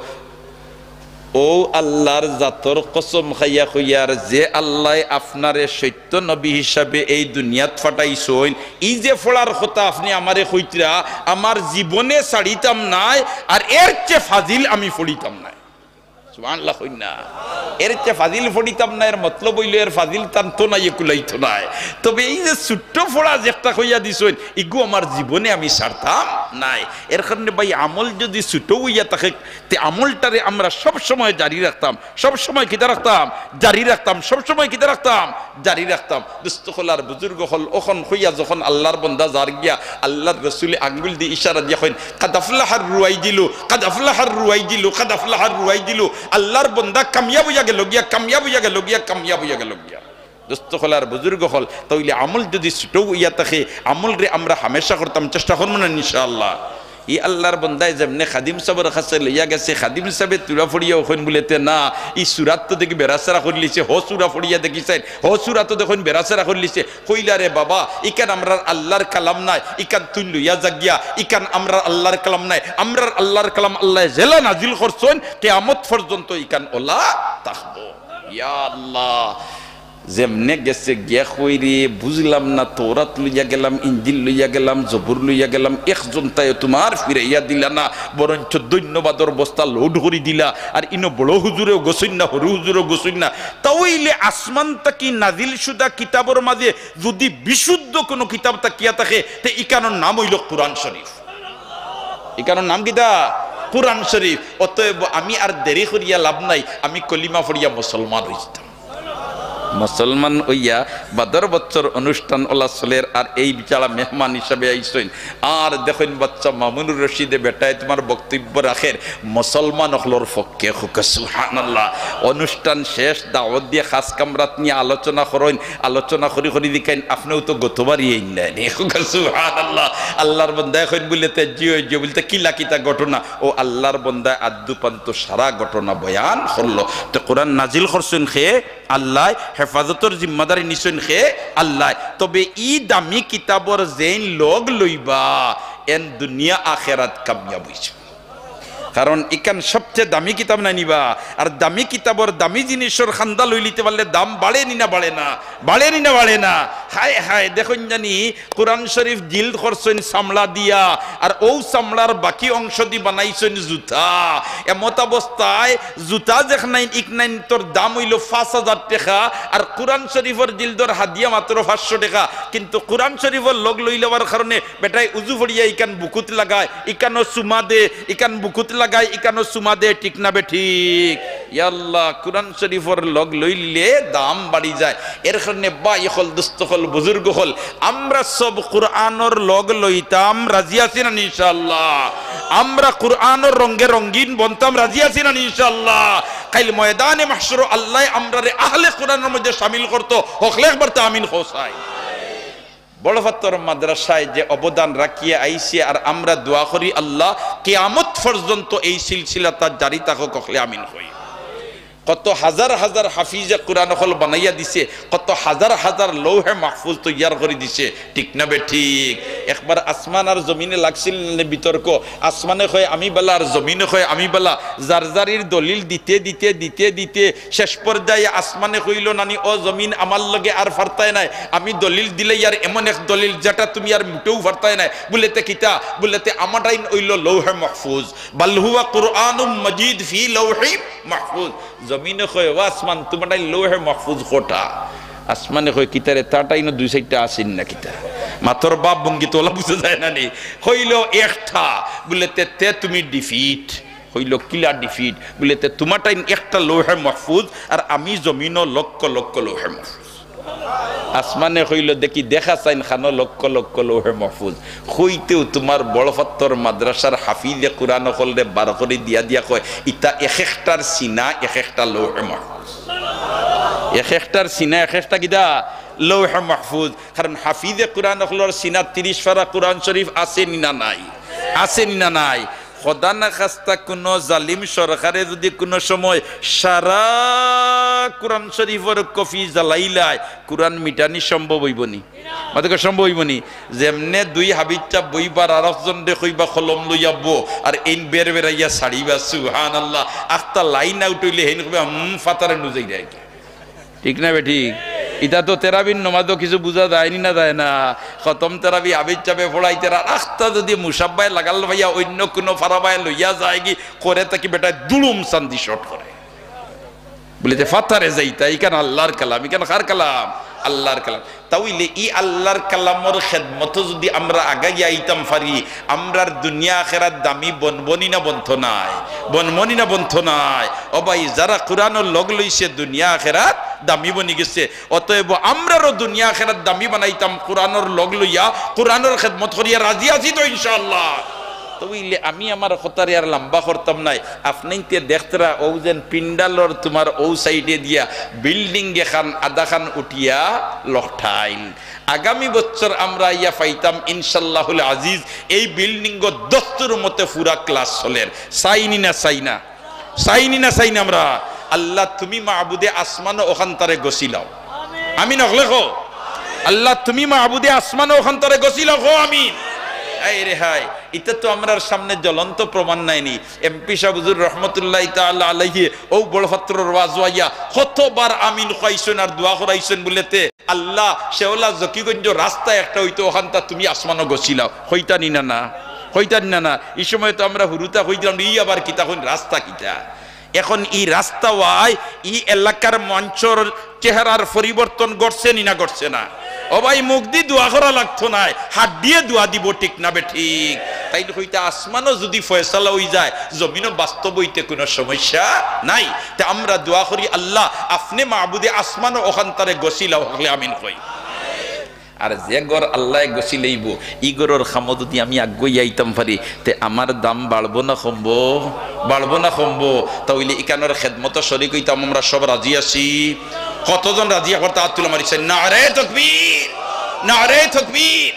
"অউ আল্লাহর জাতর কসম খাইয়া কইয়ার, যে আল্লায় আপনারে সত্য নবী হিসাবে এই দুনিয়াত পাঠাইছইন, ই যে পড়ার কথা আপনে আমারে কইতরা, আমার জীবনে ছাড়িতাম নায়, আর এর চেয়ে ফাজিল আমি পড়িতাম নায়।" সুবহানাল্লাহ কইন না। এর চেয়ে ফাজিল পড়িতাম নায়, এর মতলব অইলো এর ফাজিল টানতো নায়, কুলাইতো নায়। তবে ই যে ছোট্ট পড়া যে একটা কইয়া দিছইন, ইগু আমার জীবনে আমি ছাড়তাম নায়। এর কারণে ভাই, আমল যদি ছোট অইয়া থাকে, তে আমলটারে আমরা সব সময় জারি রাখতাম, সব সময় কিতা রাখতাম? জারি রাখতাম, সব সময় কিতা রাখতাম? জারি রাখতাম। দোস্ত অকল আর বুজুর্গ অকল, অখন কইয়া যখন আল্লাহর বন্দা যার গিয়া, আল্লাহর রসুলে আঙ্গুল দি ইশারা দিয়া কইন, "কাদ আফলাহার রুয়াইদিলু, কাদ আফলাহার রুয়াইদিলু, কাদ আফলাহার রুয়াইদিলু।" আল্লাহর বন্দা কামিয়াব অইয়া গেলো গিয়া, কামিয়াব অইয়া গেলো গিয়া, কামিয়াব অইয়া গেলো গিয়া। দোস্ত অকল আর বুজুর্গ অকল, তা অইলে আমল যদি ছোট অইয়া থাকে, আমলরে আমরা হামেশা করতাম, চেষ্টা করমু না ইনশাআল্লাহ। ই আল্লাহর বন্দায় যেমনে খাদিম সাবর কাছে লইয়া গেছে, খাদিম সাবে তুরা ফড়িয়াও কইন বুলে, "তে না, ই সুরাত তো দেখি বেড়াছেড়া করিলিছে, হ সুরা ফড়িয়া দেখি চাইন, হ সুরাত তো দেখইন বেড়াছেড়া করিলিছে।" কইলা, "রে বাবা, ইখান আমরার আল্লাহর কালাম নায়, ইখান তুই লইয়া যাগিয়া, ইখান আমরার আল্লাহর কালাম নায়, আমরার আল্লাহর কালাম আল্লায় যেলা নাজিল করছইন, কিয়ামত পর্যন্ত ইখান অলা থাকবো।" ইয়া আল্লাহ, যেমনে গেছে গিয়া কইরে, "বুঝলাম না, তৌরাত লইয়া গেলাম, ইঞ্জিল লইয়া গেলাম, জবুর লইয়া গেলাম, একজনতায়ও তুমার ফিরাইয়া দিলা না, বরঞ্চ ধন্যবাদর বস্তা লোড করি দিলা। আর ইনো বড় হুজুরেও গছইন না, হুরু হুজুরেও গছইন না।" তা অইলে আসমান থাকি নাজিল শুদা কিতাবর মাঝে যদি বিশুদ্ধ কোনো কিতাব থাকিয়া থাকে, তে ইখানর নাম অইলো কোরআন শরীফ। ইখানর নাম কিতা? কোরআন শরীফ। অতএব আমি আর দেরি করিয়া লাভ নাই, আমি কলিমা ফড়িয়া মুসলমান অইযিতাম। মুসলমান অইয়া বাদর বছর অনুষ্ঠান অলা চলের, আর এই বেচারা মেহমান হিসাবে আইছইন। আর দেখইন বাচ্চা মামুনুর রশিদে বেটায় তুমার বক্তব্য রাখের মুসলমান অকলর পক্ষে। কউক্কা সুবহানাল্লাহ। অনুষ্ঠান শেষ, দাওয়াত দিয়া খাস কামরাত নিয়া আলোচনা করইন, আলোচনা করি করি দেখাইন, "আপনেও তো গতবারই আইলা নি।" কউক্কা সুবহানাল্লাহ। আল্লাহর বন্দায় কইন বুলে, "তে জি অয়, জি অয়।" বুলে, "তে কিলা কিতা ঘটনা?" অউ আল্লাহর বন্দায় আদ্দু পান্ত সারা ঘটনা বয়ান করলো। তে কোরআন নাজিল করছইন কে? আল্লায়। হেফাজতর জিম্মাদারি নিছইন কে? আল্লায়। তবে ই দামি কিতাবর যেইন লগ লইবা, এন দুনিয়া আখেরাত কামিয়াব অইযিবো। কারণ ইখান সবচে দামি কিতাব নায় নি বা, আর দামি কিতাবর দামি জিনিসর খান্দা লইলিতে পারলে দাম বাড়ে নি না বাড়ে না? বাড়ে নি না বাড়ে না? হায় হায়, দেখইন জানি কোরআন শরীফ জিলদ করছইন চামড়া দিয়া, আর অউ চামড়ার বাকি অংশ দি বানাইছইন জুতা। এমত অবস্থায় জুতা যেখানাইন ইখানাইনতর দাম অইলো পাঁচ হাজার টেকা, আর কোরআন শরীফর জিলদর হাদিয়া মাত্র পাঁচশো টেকা। কিন্তু কোরআন শরীফর লগ লইলাবার কারণে বেটায় উজু ফড়িয়া ইখান বুকুত লাগায়, ইখানো চুমা দে, ইখান বুকুত লাগায়, ইকানো চুমা দে, ঠিক না বেঠিক? ইয়া আল্লাহ, কুরআন শরীফর লগ লইলে দাম বাড়ি যায়। এর কারণে ভাই অকল, দোস্ত অকল, বুজুর্গ অকল, আমরা সব কুরআনর লগ লইতাম, রাজি আছি না ইনশাআল্লাহ? আমরা কুরআনর রঙে রঙিন বনতাম, রাজি আছি না ইনশাআল্লাহ? কাইল ময়দানে মাহশরো আল্লায় আমরারে আহলে কুরআনর মধ্যে শামিল করতো। হকলে একবার তে আমিন কও চাই। বড় পাত্তর মাদ্রাসায় যে অবদান রাখিয়া আইছে, আর আমরা দোয়া করি আল্লাহ কিয়ামত পর্যন্ত এই সিলসিলাটা জারি থাকুক, হকলে আমিন কই। কত হাজার হাজার হাফিজে কুরআন অকল বানাইয়া দিছে, কত হাজার হাজার লৌহে মাহফুজ তৈয়ার করি দিছে, ঠিক না বেঠিক? একবার আসমান আর জমিনে লাগছিল না বিতর্ক, আসমানে কয় আমি বালা আর জমিনে কয় আমি বালা, যার যারির দলিল দিতে দিতে দিতে দিতে শেষ পর্যায়ে আসমানে কইল, নানি ও জমিন, আমার লগে আর ফারতায় নায়, আমি দলিল দিলে ইয়ার এমন এক দলিল যেটা তুমি আর মুটেও ফারতায় নায়। বুলে তে কিতা? বুলে তে আমাটাইন অইল লৌহে মাহফুজ, বাল হুয়া কুরআনুম মাজিদ ফি লৌহি মাহফুজ। জমিনে কয়, ও আসমান, তুমাটাইন লৌহে মাহফুজ কটা? আসমানে কয়, কিতারে, তাটাইনও দুই চাইরটা আছেনি না কিতা? মাতর ভাব ভঙ্গি তো অলা বুঝা যায় না নি। কইল একটা, বুলে তে, তে তুমি ডিফিট। কইল, কিলা ডিফিট? বুলে তে তুমাটাইন একটা লৌহে মাহফুজ, আর আমি জমিনো লক্ষ লক্ষ লৌহে মাহফুজ। আসমানে কইল, দেখি দেখা চাইন খানো লক্ষ লক্ষ লৌহে মাহফুজ। কইতেউ তুমার বড় পাত্তর মাদ্রাসার হাফিজে কুরআন অকলরে বার করি দিয়া দিয়া কয়, ইতা এক একটার সিনা এক একটা লৌহে মাহফুজ। এক একটার সিনা এক একটা কিতা? লৌহে মাহফুজ। কারণ হাফিজে কুরআন অকলর সিনাত তিরিশ পারা কুরআন শরীফ আছেনি না নাই? আছেনি না নাই? খোদা না খাস্তা কুনু জালিম সরকারে যুদি কুনু সময় সারা কুরআন শরীফর কপি জ্বালাইলায়, কুরআন মিটানি সম্ভব অইবো নি? মাতকা সম্ভব অইবো নি? যেমনে দুই হাফিজ সাব বইবা, আর আরক জনরে কইবা কলম লইয়া বো, আর এইন বের বেরাইয়া ছাড়িবা, সুবহানাল্লাহ। আখতা লাইন আউট অইলে হেইন কইবা, হুম, ফাতারে নুজাই দেয়। ঠিক না বেঠিক? ইতা তো তেরাবির নমাজও কিছু বুঝা যায়নি না, যায় না? খতম তেরাবি হাফিজ সাবে পড়াইতে, আর আখতা যুদি মুসাব্বায় লাগাল পাইয়া অইন্য কুনু ফারাবায় লইয়া যায়গি, করে থাকি বেটায় দুলুম চান্দি শর্ট করে। বুলে তে ফাতারে যাইতা, ইখান আল্লার কালাম, ইখান কার কালাম? আল্লার কালাম। তা অইলে ই আল্লার কালামর খেদমতো যুদি আমরা আগাইয়া আইতাম পারি, আমরার দুনিয়া আখেরাত দামি বনবো নি না বনতো নায়? বনবো নি না বনতো নায়? ও ভাই, যারা কুরআনর লগ লইছে দুনিয়া আখেরাত দামি বনি গেছে। অতএব আমরারও দুনিয়া আখেরাত দামি বানাইতাম কুরআনর লগ লইয়া, কুরআনর খেদমত করিয়া। রাজি আছি তো ইনশাআল্লাহ? তা অইলে আমি আমার কথারে আর লাম্বা করতাম নায়। আফনাইন্তে দেখতরা অউ যেন পিন্ডালর তুমার অউ সাইডে দিয়া বিল্ডিং এখান আধাখান উঠিয়া লকটাইল। আগামী বছর আমরা আইয়া পাইতাম ইনশাআল্লাহুল আজিজ, এই বিল্ডিংও দস্তুর মতে পুরা ক্লাস চলের। চাইনি না চাই না? চাইনি না চাই না আমরা? আল্লাহ তুমি মাবুদে আসমানো অখানতারে গছিলাও। আমিন অকলে কও। আল্লাহ তুমি মাবুদে আসমানো অখানতারে গছিলাও, কও আমিন। এই রে হায়, ইতা তো আমরার সামনে জ্বলন্ত প্রমাণ নায়নি? এমপি সাব হুজুর রহমতুল্লাহি তাআলা আলাইহি অউ বড় পাত্তরর ওয়াজো আইয়া কতবার আমিন কইছইন আর দোয়া করাইছইন বুলে তে, আল্লাহ, শেওলা জকিগঞ্জ রাস্তা একটা অইতো, অখানতা তুমি আসমানো গছিলাও। কইতা নি না না? কইতা নি না না? ই সময় তো আমরা হুরুতা কই দিলাম, ই আবার কিতা কইন, রাস্তা কিতা? এখন ই রাস্তা অওয়ায় ই এলাকার মঞ্চর চেহারার পরিবর্তন ঘটছে নি না ঘটছে না? ও ভাই, মুখদি দোয়া করা লাগতো নায়, হাত দিয়ে দোয়া দিবো, ঠিক না বেঠিক? তাইন কইতা আসমানো যুদি ফয়সালা অইযায়, জমিনো বাস্তব অইতে কুনু সমস্যা নাই। তে আমরা দোয়া করি, আল্লাহ, আফনে মাবুদে আসমানো অখানতারে গছিলাও, হকলে আমিন কই। আর যে ঘর আল্লায় গছিলাইবো, ই ঘরর কামো যুদি আমি আগুয়াই আইতাম পারি, তে আমার দাম বাড়বো না কমবো? বাড়বো না কমবো? তা অইলে ইখানর খেদমতো শরিক অইতাম আমরা সব। রাজি আছি? কতজন রাজি? একবার তে আত তুলা মারি চাই। নারায়ে তাকবীর, নারায়ে তাকবীর।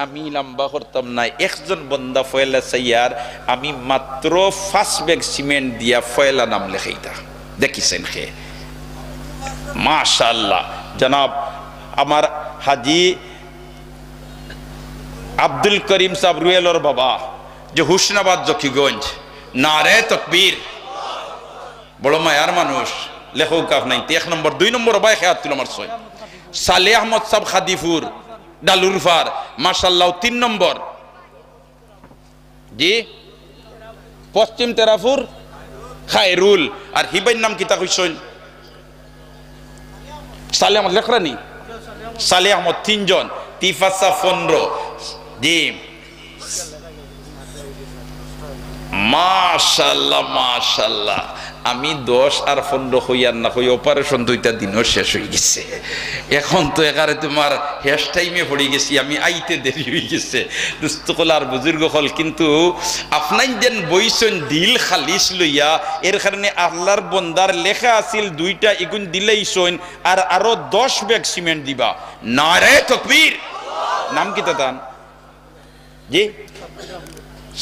আমি লাম্বা করতাম নায়, একজন বন্দা পয়লা চাইয়ার, আমি মাত্র পাঁচ ব্যাগ সিমেন্ট দিয়া পয়লা নাম লেখাইতা। দেখিছেন কে? মাশাআল্লাহ। জনাব আমার হাজি আব্দুল করিম সাব রুয়েলর বাবা, যে হুসনাবাদ জকিগঞ্জ, নারায়ে তাকবীর। বড় মায়ার মানুষ, লেখক আফনাইন্তে এক নম্বর, দুই নম্বর ভাই খেয়াতুল আমার ছয়। সালে আহমদ সাব খাদিপুর, ডালুরফার, মাশাআল্লাহ, তিন নম্বর। জি, পশ্চিম তেরাপুর খায়রুল। আর হিবাইর নাম কিতা কইছইন? সালে আহমদ লেখরানি? সালে আহমদ, তিনজন, তিফাসা পনেরো। জি, মাশাআল্লাহ, মাশাআল্লাহ। আমি দশ আর পনরো কইয়ার না কই, operation দুইটা দিনও শেষ অইগেছে। এখন তো একেবারে তুমার শেষ time-এ পড়িগেছি, আমি আইতে দেরি অইগেছে। দুস্ত অকল আর বুজুর্গ অকল, কিন্তু আপনাইন যেন বইছইন দিল খালিস লইয়া, এর কারণে আল্লার বন্দার লেখা আছিল দুইটা, ইগুন দিলাইছইন, আর আরো দশ ব্যাগ সিমেন্ট দিবা। নারায়ে তাকবীর। নাম কিতা তান? জি,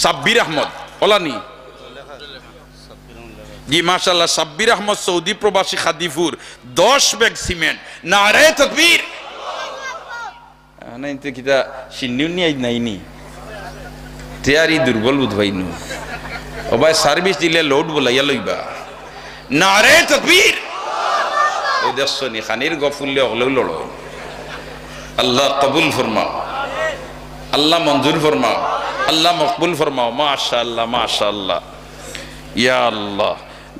সাব্বির আহমদ। অলানি? জি, মাশাআল্লাহ, সাব্বির আহমদ সৌদি প্রবাসী খাদিপুর, দশ ব্যাগ সিমেন্ট। নারায়ে তাকবীর। আহ, নাই তো কিতা, সিন্নি উন্নি আইজ নাইনি। তেয়ারি দুর্বল বুধ ভাই নু। ও ভাই, service দিলে load বলাইয়া লইবা। নারায়ে তাকবীর। ও দেখছনি, খানির গফুল্লে অকলেউ লড়ো। আল্লাহ কবুল ফরমাও, আল্লাহ মঞ্জুর ফরমাও, আল্লাহ মকবুল ফরমাও। মাশাআল্লাহ, মাশাআল্লাহ, ইয়া আল্লাহ।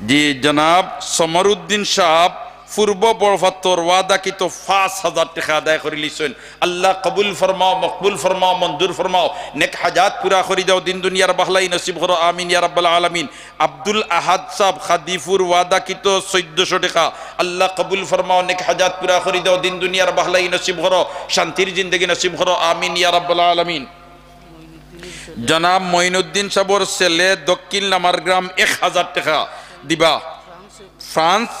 জি জনাব, সমরউদ্দিন সাব, পূর্ব বড়ফাত্তর, ওয়াদাকৃত পাঁচ হাজার টেকা আদায় করিলিছইন। আল্লাহ কবুল ফরমাও, মকবুল ফরমাও, মঞ্জুর ফরমাও, নেক হাজাত পুরা করি দেও, দিন দুনিয়ার ভালাই নসিব করো, আমিন ইয়া রাব্বাল আলামিন। আব্দুল আহাদ সাব, খাদিপুর, ওয়াদাকৃত চৈদ্দশো টেকা, আল্লাহ কবুল ফরমাও, নেক হাজাত পুরা করি দেও, দিন দুনিয়ার ভালাই নসিব করো, শান্তির জিন্দেগি নসিব করো, আমিন ইয়া রাব্বাল আলামিন। জনাব মঈনুদ্দিন সাবর ছেলে দক্ষিণ লামারগ্রাম এক হাজার টেকা দিবা ফ্রান্স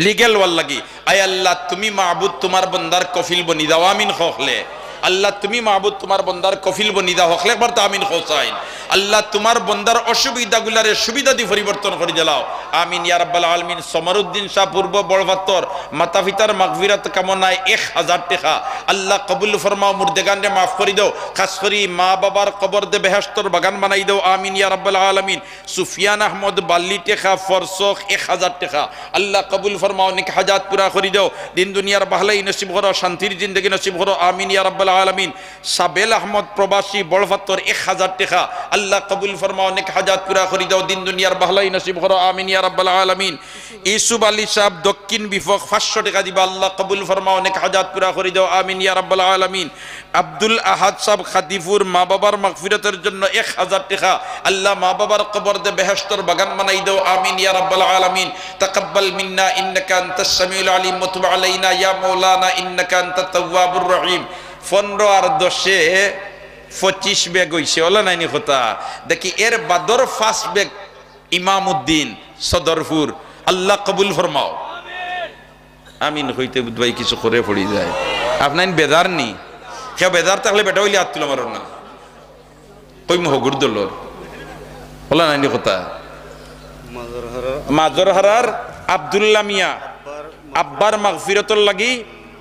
legal অওয়ার লাগি। আয় আল্লাহ, তুমি মাবুদ তুমার বন্দার কফিল বনি যাও, আমিন কও হকলে। আল্লাহ, তুমি মাবুদ তুমার বন্দার কফিল বনি যাও, হকলে একবার তো আমিন কও চাইন। আল্লাহ, তুমার বন্দার অসুবিধাগুলারে সুবিধা দি পরিবর্তন করি দিলাও, আমিন ইয়া রাব্বাল আলামিন। সমরউদ্দিন সাব, পূর্ব বড়ফাত্তর, মাতা পিতার মাগফিরাত কামনায় এক হাজার টেকা, আল্লাহ কবুল ফরমাও, মুর্দেগানরে মাফ করি দেও, খাস করি মা বাবার কবর দে বেহেশতর বাগান বানাই দেও, আমিন ইয়া রাব্বাল আলামিন। সুফিয়ান আহমদ বাল্লি টেকা, ফরসখ এক হাজার টেকা, আল্লাহ কবুল ফরমাও, নেক হাজাত পুরা করি দেও, দিন দুনিয়ার ভালাই নসিব করো, শান্তির জিন্দেগি নসিব করো, আমিন ইয়া রাব্বাল আলামিন। সাবেল আহমদ প্রবাসী বড়ফাত্তর এক হাজার টেকা, আল্লাহ কবুল ফরমাও, নেক হাজাত পুরা করি দেও, দিন দুনিয়ার ভালাই নসিব করো, আমিন ইয়া রাব্বাল আলামিন। ইসুফ আলী সাব দক্ষিণ বিফক পাঁচশো টেকা দিবা, আল্লাহ কবুল ফরমাও, নেক হাজাত পুরা করি দেও, আমিন ইয়া রাব্বাল আলামিন। আব্দুল আহাদ সাব খাদিপুর, মা বাবার মাগফিরাতের জন্য এক হাজার টেকা, আল্লাহ মা বাবার কবর দে বেহেশতর বাগান বানাই দেও, আমিন ইয়া রাব্বাল আলামিন। তাকাব্বাল মিন্না ইন্নাকা আনতাস সামিউল আলিম ওয়া তুব আলাইনা ইয়া মাওলানা ইন্নাকা আনতাত তাওয়াবুর রহিম। পনরো আর দশে পঁচিশ ব্যাগ অইছে, অলা নায়নি কথা? দেখি এর বাদর পাঁচ ব্যাগ ইমামউদ্দিন সদরপুর, আল্লাহ কবুল ফরমাও। আমিন কইতে বুধ ভাই কিছু করে পড়ি যায়। আপনাইন বেজার নি? কেউ বেজার থাকলে বেটা অইলে আত তুলা মারইন না। কইমু হগুর দলর। অলা নায়নি কথা? মাজরহারার আব্দুল্লাহ মিয়া আব্বার মাগফিরতর লাগি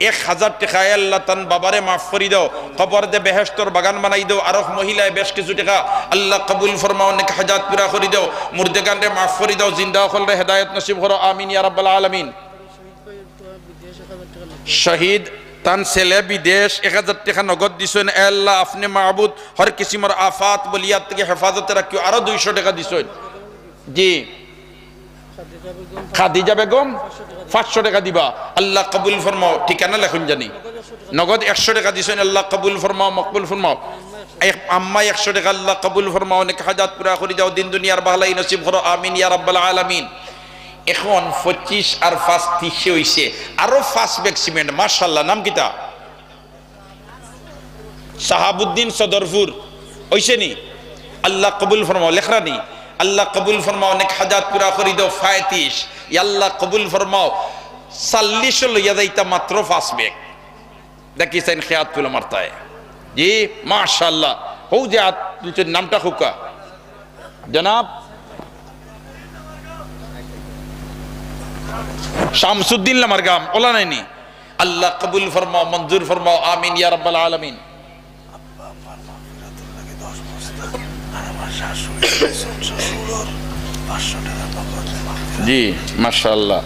এক হাজার টেকা, আয় আল্লাহ, তান বাবারে মাফ করি দেও, কবর দে বেহেশতর বাগান বানাই দেও। আরক মহিলায় বেশ কিছু টেকা, আল্লাহ কবুল ফরমাও, নেক হাজাত পুরা করি দেও, মুর্দেগানরে মাফ করি দেও, জিন্দা অকলরে হেদায়েত নসিব করো, আমিন ইয়া রাব্বাল আলামিন। শহীদ তান ছেলে বিদেশ এক হাজার টেকা নগদ দিছইন। আয় আল্লাহ, আপনে মাবুদ হর কিসিমর আফাত বলিয়াত থাকি হেফাজতে রাখিও, আরো দুইশো টেকা দিছইন। জি। খাদিজা বেগম পাঁচশো টেকা দিবা, আল্লাহ কবুল ফরমাও। ঠিকানা লেখইন জানি। নগদ একশো টেকা দিছইন, আল্লাহ কবুল ফরমাও, মকবুল ফরমাও। এক আম্মা একশো টেকা, আল্লাহ কবুল ফরমাও, নেক হাজাত পুরা করি দেও, দিন দুনিয়ার ভালাই নসিব করো, আমিন ইয়া রাব্বাল আলামিন। এখন পঁচিশ আর পাঁচ তিরিশে অইছে, আরো পাঁচ ব্যাগ সিমেন্ট, মাশাআল্লাহ। নাম কিতা? শাহাবুদ্দিন সদরপুর, অইছে নি? আল্লাহ কবুল ফরমাও, লেখরা নি? আল্লাহ কবুল ফরমাও, নেক হাজাত পুরা করি দেও, পঁয়ত্রিশ। ইয়া আল্লাহ কবুল ফরমাও, চল্লিশও লইয়া যাইতা মাত্র পাঁচ ব্যাগ। দেখি চাইন খেয়াত তুলে মারতায়। জি, মাশাআল্লাহ। হউ যে আত তুলছে, নামটা কউক্কা। জনাব শামসুদ্দিন লামারগাম, অলা নায়নি? আল্লাহ কবুল ফরমাও, মঞ্জুর ফরমাও, আমিন ইয়া রাব্বাল আলামিন। জি, মাশাআল্লাহ।